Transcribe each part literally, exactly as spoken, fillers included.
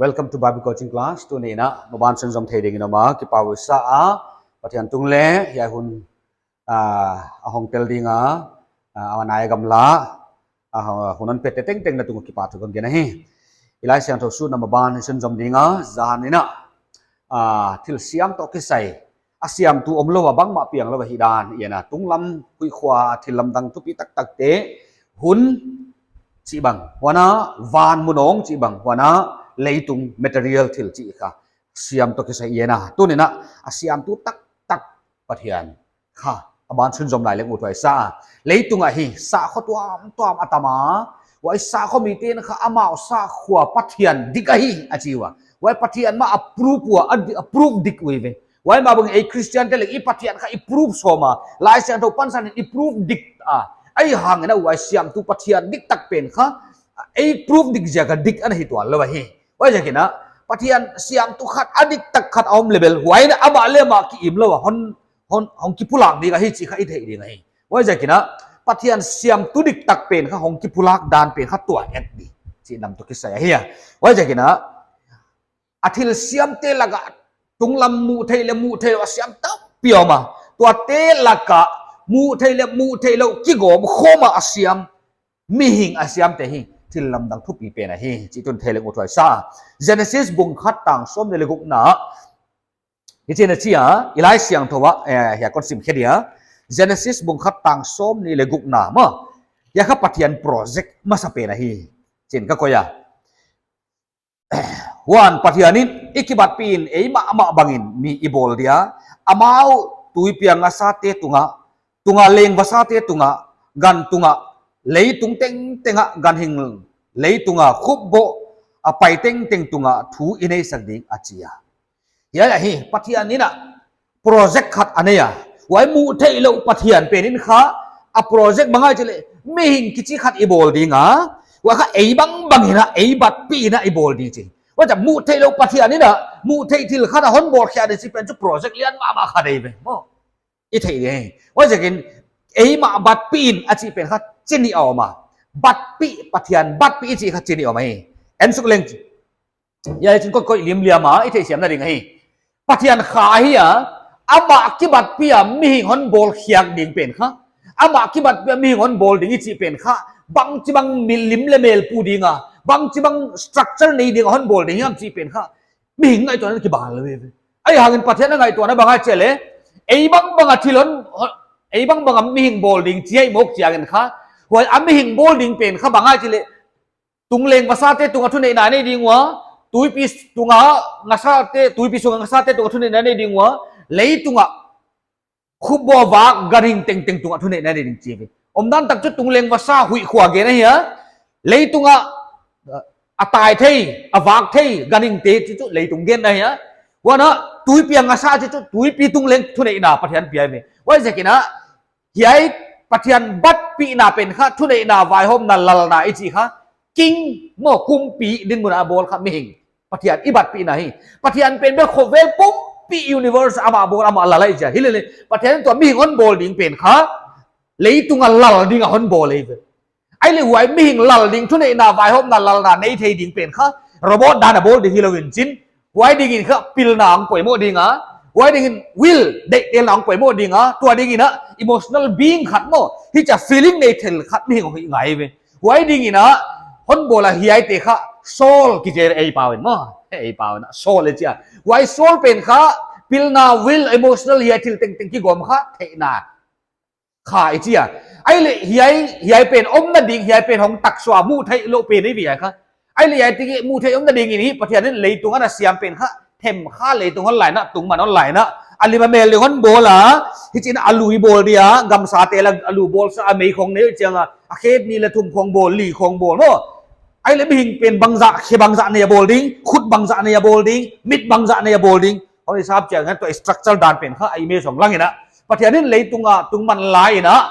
Welcome to Bible Coaching Class. Tuni in a maban sunzom thei dingin om a, kipak huai sa a, Pathian tung leh hiai hun, ah, a hong tel ding a, ah, a nai gamla, ah, hun hon pete tengteng na tung kipahthu kon gen ahi. I Laisiangthou sut na maban sunzom ding a, zan in a, ah, thilsiam toh kisai a siamtu omlou a bangmah pianglou ahihdan i en a, tunglam huihkhua thillamdang thupi taktakte, hun chih bang, huan a van munawng chih bang, huan a leitung material thil chih kha siam toh kisai i en a. Tuni in a, a siamtu taktak Pathian kha a ban sunzom lai leng uthuai sa. Leitung ah hi sakhua tuamtuam a tam a, huai sakhua mite'n kha amau sakhua pathian dik ahi a chi ua. Huai Pathian mah a proof ua, a di-, a proof dik uh ve. Huai mah bang ei Christian te leng i Pathian kha i proof sawm a, Laisiangthou pansan in i proof dik a. Ahihhangin a huai siamtu Pathian diktak pen kha ei proof dik ziak a dik ana hi tuanlou ahi. Huaiziakin a, Pathian siamtu khat a diktak khat a om leh bel, huai in a amah leh amah ki-imlou a, hon, hon, hong kipulak ding ahi chih kha i theih ding ahi. Huaiziakin a, Pathian siamtu diktak pen kha hong kipulak dan pen kha tua et di chih lam toh kisai ahi a. Huaiziakin a, a thilsiamte lak ah tunglam muhtheih leh muhtheihlouh a siam tampi om a. Tuate lak ah muhtheih leh muhtheihlouh kigawm khawm a a siam, mihing a siamte hi thillamdang thupi pen ahi chih tun thei leng uthuai sa. Genesis bung khat tang sawmnih leh gukna, hichi'n a chi a, i Laisiangthou ah, eh, hiai kon sim khe dia. Genesis bung khat tang sawmnih leh gukna maw, hiai kha Pathian project masa pen ahi chi'n ka koih a. Huan Pathian in, i kibatpih in ei mahmah bangin mi i bawl dia, amau tuipi a ngasate tungah, tung a leng vasate tungah, gan tungah, leitung tengteng ah ganhing, leitung a khupboh a pai tengteng tungah thu i neisak ding, a chi a. Hiai ahi, Pathian in a project khat a nei a. Huai muhtheihlouh Pathian pen in kha a project bang ahia chih leh mihing kichi khat i bawl ding a. Huai kha ei bangbang in a, ei batpih in a i bawl ding chi. Huaiziak muhtheihlouh Pathian in a muhtheih thil khat a hon bawlkhiak ding chih pen chu project lian mahmah khat ahi ve maw. I theih ding. Huaiziakin ei mah batpih in a chih pen kha chi nih a om a. Batpih, Pathian batpih i chih kha chi nih a om ahi. En suk leng. Hiai chi'n koih koih limliam a i theihsiam na ding ahi. Pathian kha ahi a, amah kibatpih a mihing hon bawlkhiak ding pen kha, amah kibatpih a mihing hon bawl ding i chih pen kha, bangchibang mi lim leh mel pu ding a, bangchibang structure nei ding a hon bawl ding hiam chih pen kha mihing ngaihtuahna kibawl lou ve. Ahihhangin Pathian a ngaihtuahna bang ahia chih leh, ei bangbang a thil hon, ei bangbang a mihing bawl ding chi ahih mawk chiangin kha, huai a mihing bawl ding pen kha bang ahia chih leh, tung leng vasate tungah thuneihna nei ding ua, tuipi tunga ngasate, tuipi sunga ngasate tungah thuneihna nei ding ua, leitung a khupboh, vak, ganhing tengteng tungah thuneihna nei ding chi ve. Omdan tak chu tung leng vasa huihkhua gen ahi a, leitung a, a tai thei, a vak thei ganhingte chih chu leitung gen ahi a. Huan a tuipi a ngasa chih chu tuipi tung leng thuneihna Pathian pia ve. Huaiziakin a, hiai Pathian batpihna pen kha thuneihna, vaihawmna, lalna i chih kha, king maw, kumpi dinmun a bawl kha mihing. Pathian i batpihna hi. Pathian pen bel khovel pumpi, universe amah bawl, amah lal ahi chia. Hilele Pathian tua mihing hon bawl ding pen kha leitung a lal ding a hon bawl ahi ve. Ahihleh huai mihing lal ding, thuneihna, vaihawmna, lalna nei thei ding pen kha robot dan a bawl ding hilou in chin, huai dingin kha pilna hong poimoh ding a, huai dingin will, deihtelna hong poimoh ding a, tua dingin a emotional being khat maw, hichia feeling nei thei khat mihing hong hi ngai ve. Huai dingin a hon bawl a, hiaite kha soul kichi ei pau in maw, ei pau in a soul i chi a. Huai soul pen kha pilna, will, emotional, hiai thil tengteng kigawm kha theihna kha i chi a. Ahihleh hiai, hiai pen omna ding, hiai pen hong taksuah muhtheihlouh pen ahi ve hiai kha. Ahihleh hiai tiki muhtheih omna dingin hi Pathian in leitung ana siam pen kha, them kha leitung hon laina, tungman hon laina, a lim a mel ding hon bawl a, hichiin a lui bawl dia, gamsate lak a lui bawl sa, a mei khong nei chiang a, a khe nih leh thum khong bawl, li khong bawl maw. Ahihleh mihing pen bangzah, khe bangzah nei a bawl ding, khut bangzah nei a bawl ding, mit bangzah nei a bawl ding. Hon hisap chiang in tua structure dan pen kha a image hong lang in a, Pathian in leitung a tungman lai in a,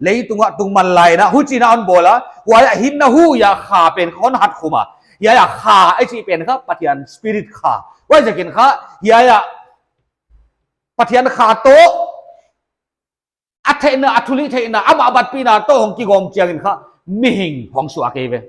leitung a tungman lai in a, huchiin a hon bawl a, huai a hinna hu a kha pen kha hon hat khum a. Hiai a kha i chih pen kha Pathian spirit kha. Huaiziakin kha hiai a Pathian kha toh, a theihna, a thulih theihna, amah batpihna toh hong kigawm chiangin kha mihing hong suak ahi ve.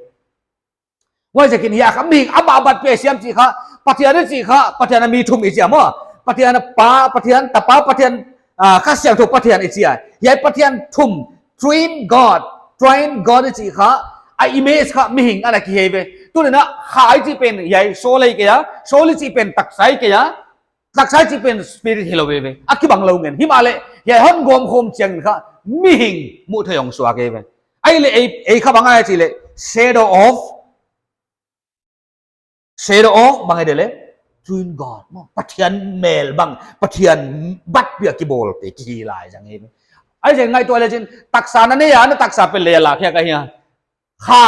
Huaiziakin hiai kha mihing a bat pia siam chih kha, Pathian i chih kha, Pathian a mi thum i chi a maw. Pathian a Pa, Pathian Tapa, Pathian, ah, Kha Siangthou Pathian i chi a. Hiai Pathian thum, Triune God, Triune God i chih kha, a image kha mihing ana kihei ve. Tuni'n a Kha i chih pen hiai soul ahi kei a, soul i chih pen taksa ahi kei a, taksa i chih pen spirit hilou ve ve. A kibang lou ngen. Himahleh, hiai hon gawmkhawm chiangin kha, mihing muhtheih hong suak ve. Ahihleh ei, ei kha bang ahia chih leh, shadow of, shadow of, bang ahia leh, Triune God, maw, Pathian mel bang, Pathian bat pia kibawlte, kihi lai zang ve. Ahi zang ngaihtuah le chin, taksa na nei a, na taksa pen leh a lak hiai kha hia. Kha,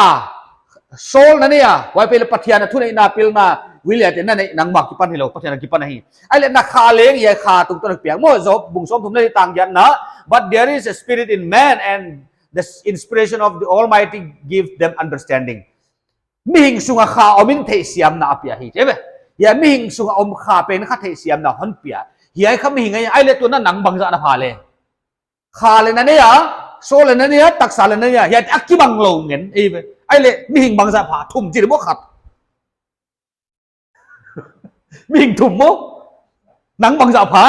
soul na nei a, huai pen leh Pathian a thuneihna pilna, will a te na nei, nangmah kipan hilou, Pathian a kipan ahi. Ahihleh na kha leng, hiai kha tungtawn a piang maw, Job bung sawmthum leh nih tang giatna, "But there is a spirit in man, and the inspiration of the Almighty give them understanding." Mihing sunga kha om in theihsiamna a pia hi, chi ve. Hiai mihing sunga om kha pen kha theihsiamna hon pia. Hiai kha mihing ahi, ahihleh tuni'n nang bangzah na pha leh. Kha leh na nei a, soul leh na nei a, taksa leh na nei a, hiai a kibang lou ngen, ei ve. Ahihleh, mihing bangzah pha, thum chi leh maw khat. Mihing thum maw? Nang bangzah pha?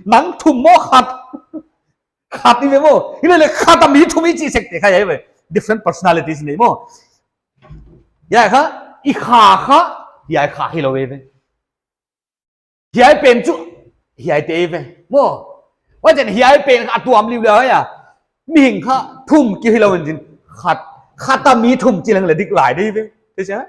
Nang thum maw khat? Khat i ve maw? Himahleh khat a mi thum i chih sekte kha hiai ve. Different personalities nei maw? Hiai kha, i kha kha, hiai kha hilou ve ve. Hiai pen chu, hiaite ve. Maw. Huaiziakin hiai pen a tuam liuliau ahi a. Mihing kha thum ki hilou in chin. Khat, khat a mi thum chi leng leh dik lai di ve. Thei sia?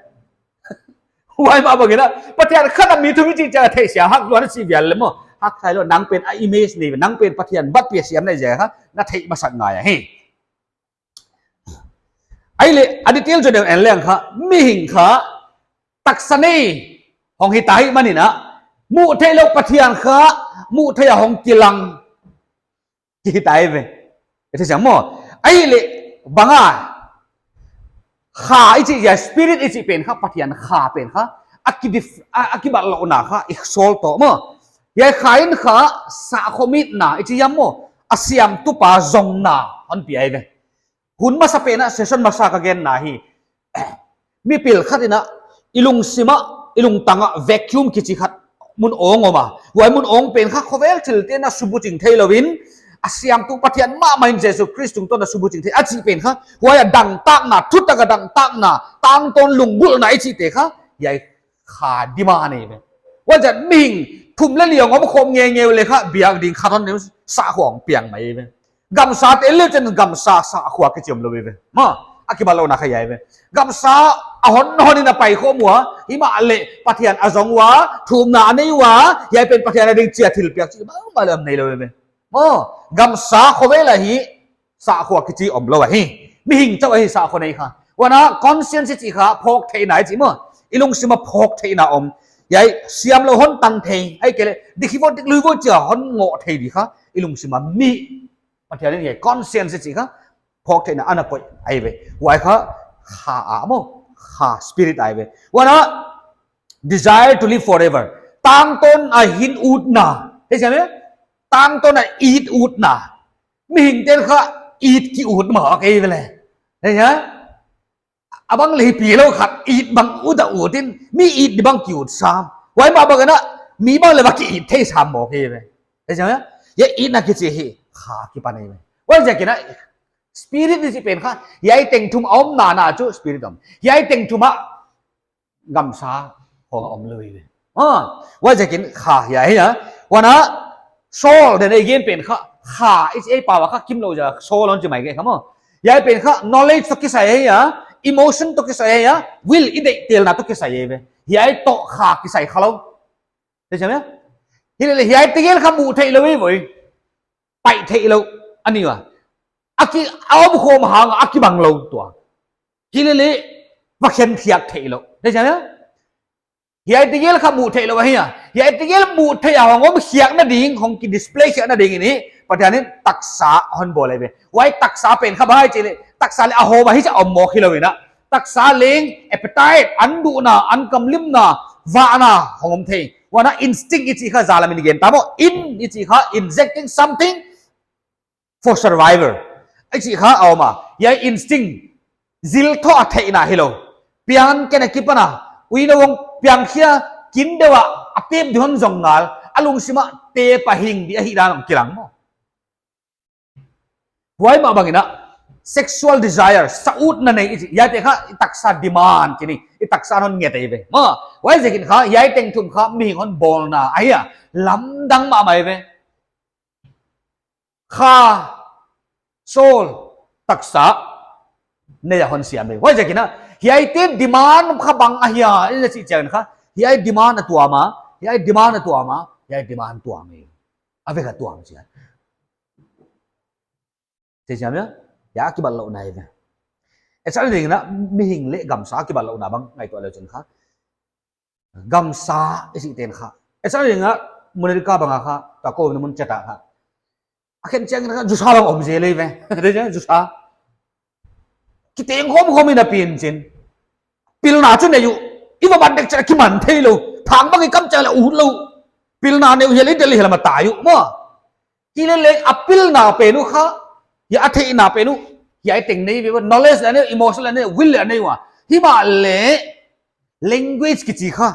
Huai mah bangin a. Pathian khat a mi thum i chih chiang a theihsiam hak lua na chi vial leh maw. Hak thei lou nang pen a image nei ve. Nang pen Pathian bat pia siam na hi ziak kha. Na theih masak ngai ahi. Ahihleh, a detail zaw deuh en leng kha, mihing kha, taksa nei, hong hita ahihmanin a, muhtheih lou Pathian kha, muhtheih a hong kilang, kihita ve. I thei siam maw? Ahihleh, bang a, kha i chih, hiai spirit i chih pen kha, Pathian kha pen kha, a ki dif-, a, a kibat louhna kha, i soul toh maw. Hiai kha in kha, sakhua mitna, i chih hiam maw, a siamtupa zonna, hon pia ve. Hun masa pen a session masa ka genna hi. Mipil khat in a, i lungsima, i lungtanga vacuum kichi khat mun awng om a. Huai mun awng pen kha khovel thilte na subuching theilou in, a siamtu Pathian mahmah in Jesu Khrist tungtawn na subuching thei, a chih pen kha, huai a dangtakna, thutak a dangtakna, tangtawn lunggulhna i chihte kha, hiai kha demand ahi ve. Huaiziakin mihing thum leh li hong omkhawm ngeingei uleh kha biak ding khat hon nei, sakhua hong piang mai ve. Gamsate leh chin gamsa sakhua kichi omlou ve. Maw, a kibat louhna kha hiai ve. Gamsa a hon hon in a paikhawm ua, himahleh Pathian a zong ua, thumna a nei ua, hiai pen Pathian a ding chia thilpiak chih bangmah leng neilou ve. Maw, gamsa khovel a hi, sakhua kichi omlou ahi. Mihing chauh ahi sakhua nei kha. Huan a conscience i chih kha phawktheihna i chih maw. I lungsima phawktheihna om. Hiai siamlou hon tang thei. Ahihkeileh, dik hi vo, dik lui vo chia hon ngoh thei di kha. I lungsima mi. Pathian in hiai conscience i chih kha. Phawktheihna ana koih ahi ve. Huai kha kha a maw. Kha spirit ahi ve. Huan a desire to live forever. Tangtawn a hin utna. Thei sia maw? Tangtawn a it utna. Mihingte'n kha it ki ut mah kei ve leh. Hei hia? A bang leh pi lou khat it bang ut a ut in, mi it di bang ki ut sam. Huai mah bangin a, mi bang leh bang ki it thei sam maw kei ve. Hei hia? Hiai itna kichi hi, kha kipan ahi ve. Huaiziakin a, spirit i chih pen kha, hiai teng thum a omna na chu spirit om. Hiai teng thum a, gamsa khong a omlou ve. Ah, huaiziakin kha hiai hi a. Huan a soul den ei gen pen kha, kha i chih ei pau a kha kimlou ziak soul hon chi mai kha maw. Hiai pen kha knowledge toh kisai hi a, emotion toh kisai hi a, will i deihtelna toh kisai ve. Hiai toh kha kisai khalou. Thei sia maw? Hilele hiai tegel kha muh theilou ve voi. Pai theilou, a ni ua. A ki, a omkhawm hang a kibang lou tua. Hilele, va khen khiak theilou. Thei sia maw? Hiai tegel kha muh theilou ahi a. Hiai tegel muh theih a hong om khiakna ding, hong ki display khiakna ding in hi. Pathian in taksa hon bawl ahi ve. Huai taksa pen kha bang ahia chih leh, taksa leh a hawm a hichia om mawk hilou in a. Taksa leng appetite, an duhna, an kamlimna, vahna, hong om thei. Huan a instinct i chih kha zalam in gen ta maw. In i chih kha injecting something for survival. I chih kha a om a. Hiai instinct, zil thoh a theihna hilou. Piang ken a kipan a, uinou hong piang khia, kin deuh a, a tep di hon zong ngal, a lungsim a tep a hing di ahihdan hong kilang maw. Huai mah bangin a, sexual desire, sa utna nei i chih, hiaite kha i taksa demand chih ni, i taksa hon nget ei ve. Maw, huaiziakin kha, hiai teng thum kha mihing hon bawlna ahi a, lamdang mahmah ei ve. Kha, soul, taksa, nei a hon siam ei. Huaiziakin a, hiaite demand kha bang ahia, i na chih chiangin kha, hiai demand a tuam a, hiai demand a tuam a, hiai demand tuam ei. A vek a tuam chia. Thei siam ia? Hiai a kibatlouhna ei ve. Ei sa ding in a, mihing leh gamsa kibatlouhna bang ngaihtuah leu chin kha. Gamsa i chih ten kha. Ei sa ding in a, mun a ding kha bang a kha, ta ko na mun chet a kha. A khen chiangin kha, zusa bang om zel ei ve. Thei siam, zusa. Kiteng khawm khawm in a pian chin. Pilna chu nei uh. I va bat dek chiang a kiman theilou. Thang bang i kam chiang leh ut lou. Pilna nei uh hial i del hial ma tai uh. Maw. Hileleng a pilna pen uh kha, hiai a theihna pen uh, hiai teng nei ve ua, knowledge leh nei, emotion leh nei, will leh nei ua. Himahleh, language kichi kha.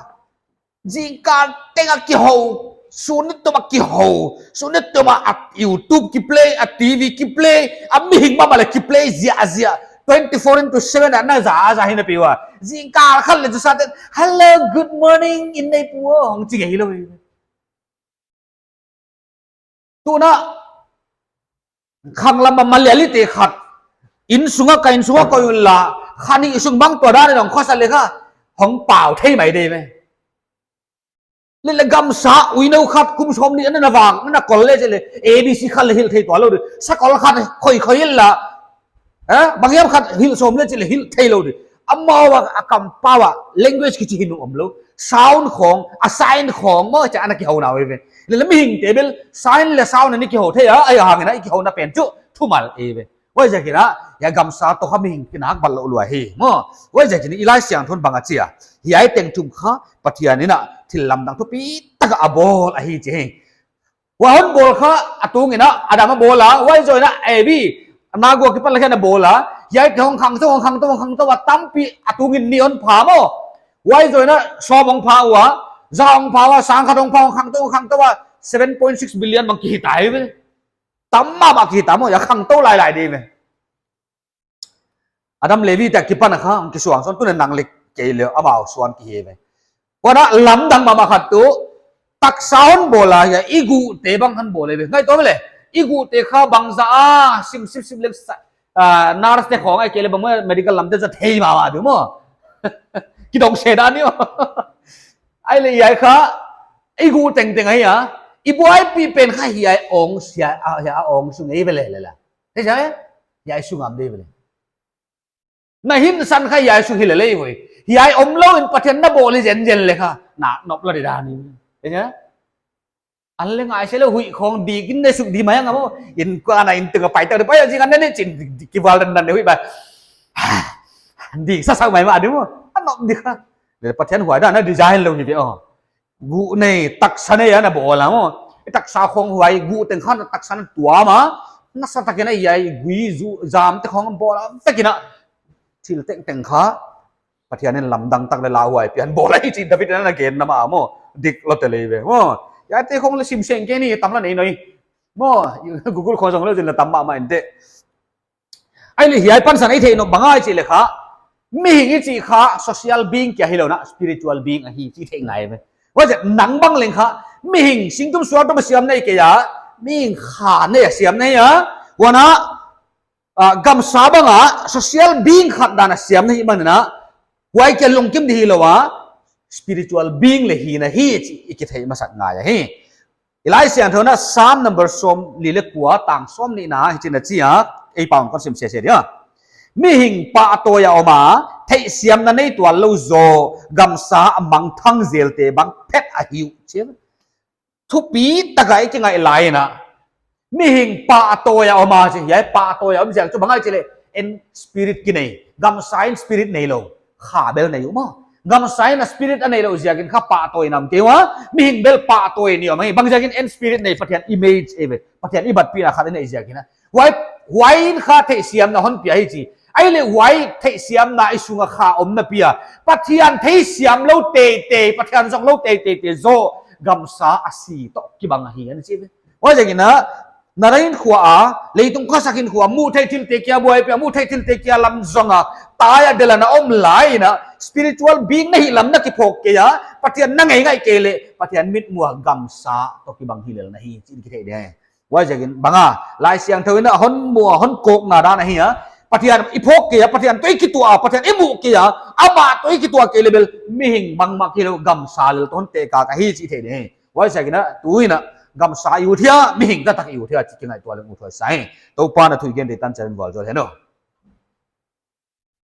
Zingkal teng a kihou, sun nitum a kihou, sun nitum a YouTube kiplay, a TV kiplay, a mihing mahmah leh kiplay ziahziah, twenty four into seven a na za a za hi na pi ua. Zingkal khat leh zusa ten, "Hello, good morning," in nei pua, hong chi ngei lou. Tuna, khanglam a Malayali te khat, inn sunga ka inn sunga koih unla, kha nih sung bang tua dan in hong khosa leh kha, hong pau thei mai di ve. Leh leh gamsa, uinou khat, kum sawmnih ana na vang, ana kol leh chih leh, A B C khat leh hilh thei tuanlou di. Sakol khat, khoi khoi hilh la, Eh, bang hiam khat hilh sawm leh chih leh hilh theilou di. Amau a, a kampau a, language kichi hi nu omlou. Sound khong, a sign khong maw, cha ana kihou na ve. Leh leh mihingte bel, sign leh sound a ni kihou thei a, ahihhangin a i kihouna pen chu, thumal ei ve. Huaiziakin a, hiai gamsa toh kha mihing kinak bat lou lua hi. Maw, huaiziakin i Laisiangthou in bang a chi a. Hiai teng thum kha, Pathian in a, thil lamdang thupi tak a bawl ahi chi hi. Huai hon bawl kha a tungin a, Adam a bawl a, huai zoh in a Evi, a na gua kipan lak hian a bawl a, hiaite hong khangtou, hong khangtou, hong khangtou a tampi a tungin nih hon pha maw. Huai zoh in a sawm hong pha ua, za hong pha ua, sangkhat hong pha, hong khangtou, hong khangtou a, seven point six billion bang kihi ta ve. Tam mahmah kihi ta maw, a khangtou lailai di ve. Adam leh Evi te akipan a kha, hong kisuang suan, tuni'n nang leh kei leh, amau suan kihi ve. Huan a lamdang mahmah khat tuh, taksa hon bawl a, hiai i guhte bang hon bawl ve. Ngaihtuah leh, i guhte kha bangzah a, sim, sim, sim leh sa, ah, nurse te khong ahihkeileh bang maw medical lam te zat thei mahmah di maw. Kidong se dan ni maw. Ahihleh hiai kha, i guh tengteng ahi a, i buaipih pen kha hiai awng sia, ah, hiai awng sung ei ve leh leh la. Thei sa, hiai sung om di ve leh. Na hinsan kha hiai sung hi leh leh ve. Hiai omlou in Pathian na bawl hi zenzen leh kha. Na nop la di dan ni. Thei sa? An leh ngai se leh huih khong di kin ne suk di mai ang maw. Innkuan a inntung a pai ta di pai a zing an ne chin kival dan dan ne huih ba. Di sa sa mai ma di maw. An nop di kha. Leh Pathian huai dan a design lou hi ve aw. Guh nei, taksa nei ana bawl a maw. I taksa khong huai guh teng khan taksa na tuam a. Nasa takin a hiai gui zu zam te khong bawl a vekin a. Thil tengteng kha. Pathian in lamdang tak leh lauhuai pian bawl ahi chi David in ana gen na maw. Dik lou te leh ve maw. Hiaite khong leh sim seng kei ni tam la nei noi. Maw, Google khong zong leh zin leh tam mahmah in te. Ahihleh hiai pansan ei theih nop bang ahia chih leh kha, mihing i chih kha social being kia hilou in a spiritual being ahi chih theih ngai ve. Huaiziak nang bang leng kha, mihing singtum sualtum a siam na hi kei a, mihing kha nei a siam na hi a, huan a, ah, gamsa bang a social being khat dan a siam na hi manin a, huai kia lungkim di hilou a, spiritual being leh hi na hi chih i kithei masak ngai ahi. I Laisiangthou in a Psalm number sawmli leh kua tang sawmnihna hichi'n a chi a, ei pau in kon sim sese dia. Mihing pahtawi a om a, theihsiamna nei tuanlou zaw, gamsa a mangthang zelte bang phet ahi uh chi. Thupi tak a i kingaih lai in a. Mihing pahtawi a om a chi, hiai pahtawi a om ziak chu bang ahia chih leh, en spirit kinei, gamsa in spirit neilou. Kha bel nei uh maw. Gamsa in a spirit a neilou ziakin kha pahtawi in a om kei ua, mihing bel pahtawi in i om hi. Bang ziakin en spirit nei Pathian image ei ve. Pathian i batpihna khat i neih ziakin a. Huai, huai in kha theihsiamna hon pia hi chi. Ahihleh huai theihsiamna i sung a kha om napi a, Pathian theisiam lou teitei, Pathian zong lou teitei te zaw gamsa a si toh kibang ahi, ana chi ve. Huaiziakin a, na ra hinkhua a, leitung khosak hinkhua, muhtheih thilte kia buaipih a, muhtheih thilte kia lam zong a, tai a delh a na om lai in a, spiritual being na hih lam na kiphawk kei a, Pathian na ngeingaih kei leh Pathian mitmuh a gamsa toh kibang hi lel na hi chih kithei ding. Huaiziakin bang a, Laisiangthou in a hon mu a hon kawkna dan ahi a, Pathian i phawk kei a, Pathian toh i kituah a, Pathian i muh kei a, amah toh i kituah kei leh bel mihing bangmah hilou gamsa lel toh hon tehkak ahi chih thei ding. Huaiziakin a, tu in a, gamsa i ut hia, mihing taktak i ut hia chih kingaihtuah leng uthuai sa hi. Toupa'n a thu i gen deih tan chiat in vualzawl hen aw.